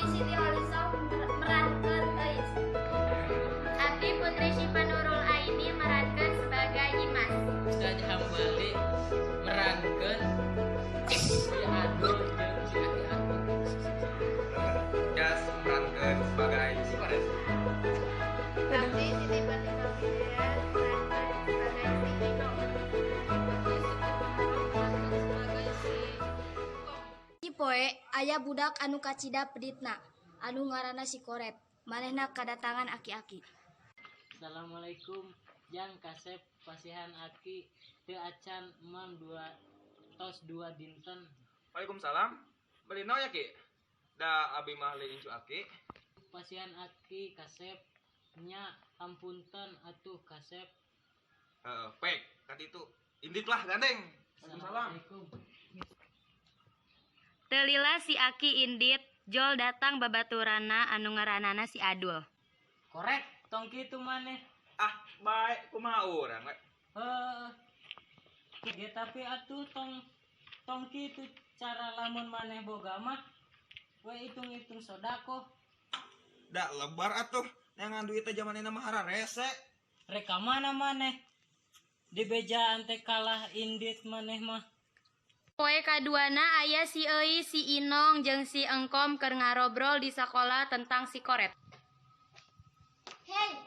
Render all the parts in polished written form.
Abdi Siti Holisoh merankeun Euis. Abdi Putri Syifa Nurul Aini merankeun sebagai Nyimas. Ustaz Hambali merankeun si Adul jeung si Aki-aki. Jas merankeun sebagai si Koret. Abdi Siti Fatimah Wijaya merankeun sebagai si Ino. Sebagai si Poe aya budak anu kacida peditna, anu ngaranna si Koret. Manehna kadatangan aki-aki. Assalamualaikum, Jang kasep pasihan aki teu acan emam dua tos 2 dinten. Waalaikumsalam. Beli naon ya Ki? Da abi mah leuin incu aki. Pasihan aki kasep nya ampunten atuh kasep. Heeh, pek katitu. Indit lah gandeng. Waalaikumsalam. Assalamualaikum. Teu lila si aki indit, jol datang babaturanna anu ngaranana si Adul. Korek tong kitu maneh. Ah, baik kumaha urang we. Heuh. Ge tapi atuh tong kitu cara lamun maneh boga mah we hitung-hitung sodakoh. Da lebar atuh neangan duit teh jaman ayeuna mah hararese. Rek ka mana maneh? Di bejaan teh kalah indit maneh mah. Poe kaduana aya si Euis, si Inong jeung si Engkom keur ngarobrol di sakola tentang si Koret. Hei,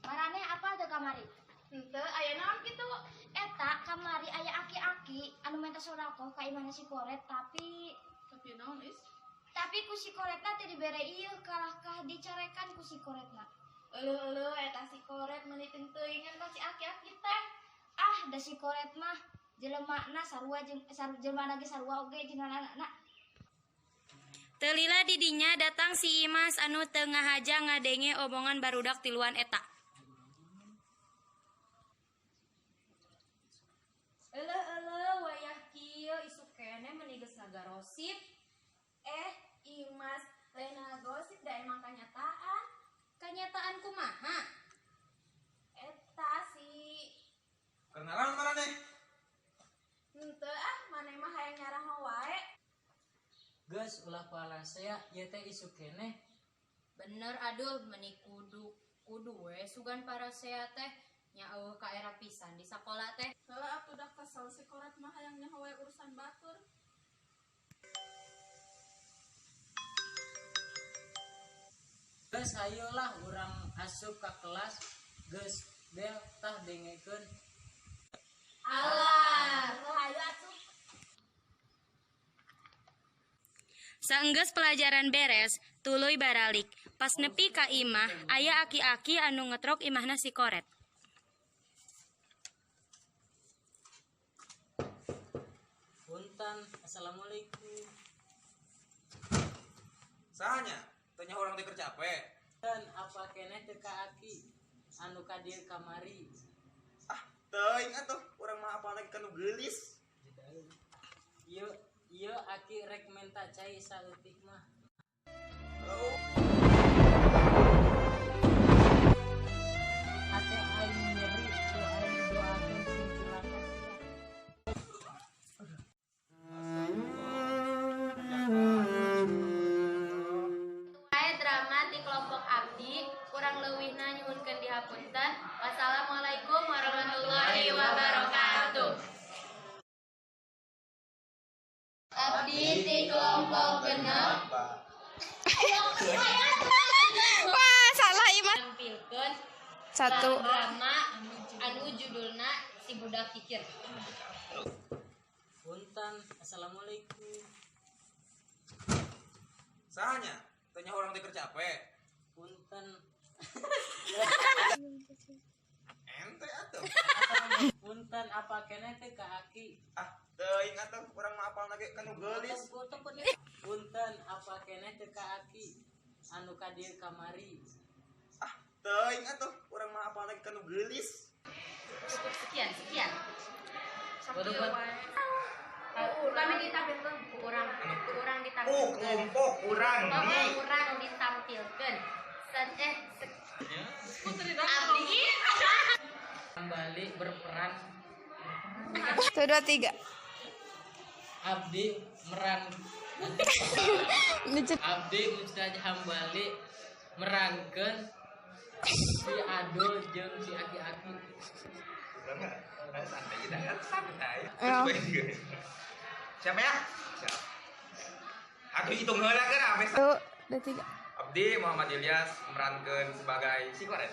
maraneh apal teu kamari? Henteu aya naon kitu? Eta kamari aya aki-aki anu minta sodakoh ka imahna si Koret, tapi naon is? Tapi ku si Koretna teu dibere ieu, kalahkah dicarekan ku si Koretna. Euleuh-euleuh eta si Koret meuni teuing-teuingan ka si aki-aki teh. Ah, da si Koret mah jelemana sarua jeung jelema ge sarua oge jeung anakna. Teu lila di dinya datang si Imas anu teu ngahaja ngadenge omongan barudak tiluan eta. Euleuh-euleuh wayah kieu isuk keneh meuni geus ngagarosip. Imas lain ngagosip da emang kanyataan. Kanyataan kumaha? Eta si Kenalan maraneh? Henteu ah, maneh mah hayang nyaraho wae. Geus ulah palasea ieu teh isuk keneh. Bener Adul, meuni kudu we sugan parasea teh nya eueuh ka era pisan di sakola teh. Heuh atuh dah kesel si Koret mah hayang nyaho wae urusan batur. Geus hayolah urang asup ka kelas, geus bel tah dengekeun. Alah, hayu asup. Saenggeus pelajaran beres, tuluy baralik. Pas nepi ka imah, aya aki-aki anu ngetrok imahna si Koret. Punten, assalamualaikum. Sahanya? Teu nyaho urang teh keur capek. Dan apa keneh teu ka aki anu ka dieu kamari? Ah, teuing atuh urang mah apal lagi kanu geulis. Ieu ieu aki rek menta cai saeutik mah. Oh. Ate aing nyeri ku aing doakeun sing cilaka sia. Wae drama ti kelompok abdi, kurang leuwihna nyuhunkeun dihapunten. Wassalamualaikum warahmatullahi wabarakatuh. Abdi ti kelompok 6. Wah, salah Imas. Tampilkeun Satu. drama anu judulna Si Budak Kikir. Punten, assalamualaikum. Sahanya? Teu nyaho urang teh keur capek. Punten. Ente atuh. Punten apa keneh teh ka aki? Ah, teuing atuh urang mah apal lagi kanu geulis. Punten apa keneh teh ka aki anu ka dieu kamari? Ah, teuing atuh urang mah apal lagi kanu geulis. Cukup sekian, sekian. Waduh, Kami ditampilkan kurang ditampilkan. Kelompok urang di Kurang ditampilkan. Abdi kembali berperan 1, 2, 3. Abdi meran Abdi Mustaz Hambali merangkeun si Adul jeung si Aki-aki. Santai kita kan santai. Siapa ya? Siap. Aduh hitung heula keur ame. 1, 2, 3. Abdi Muhammad Ilyas merankeun sebagai si Koret.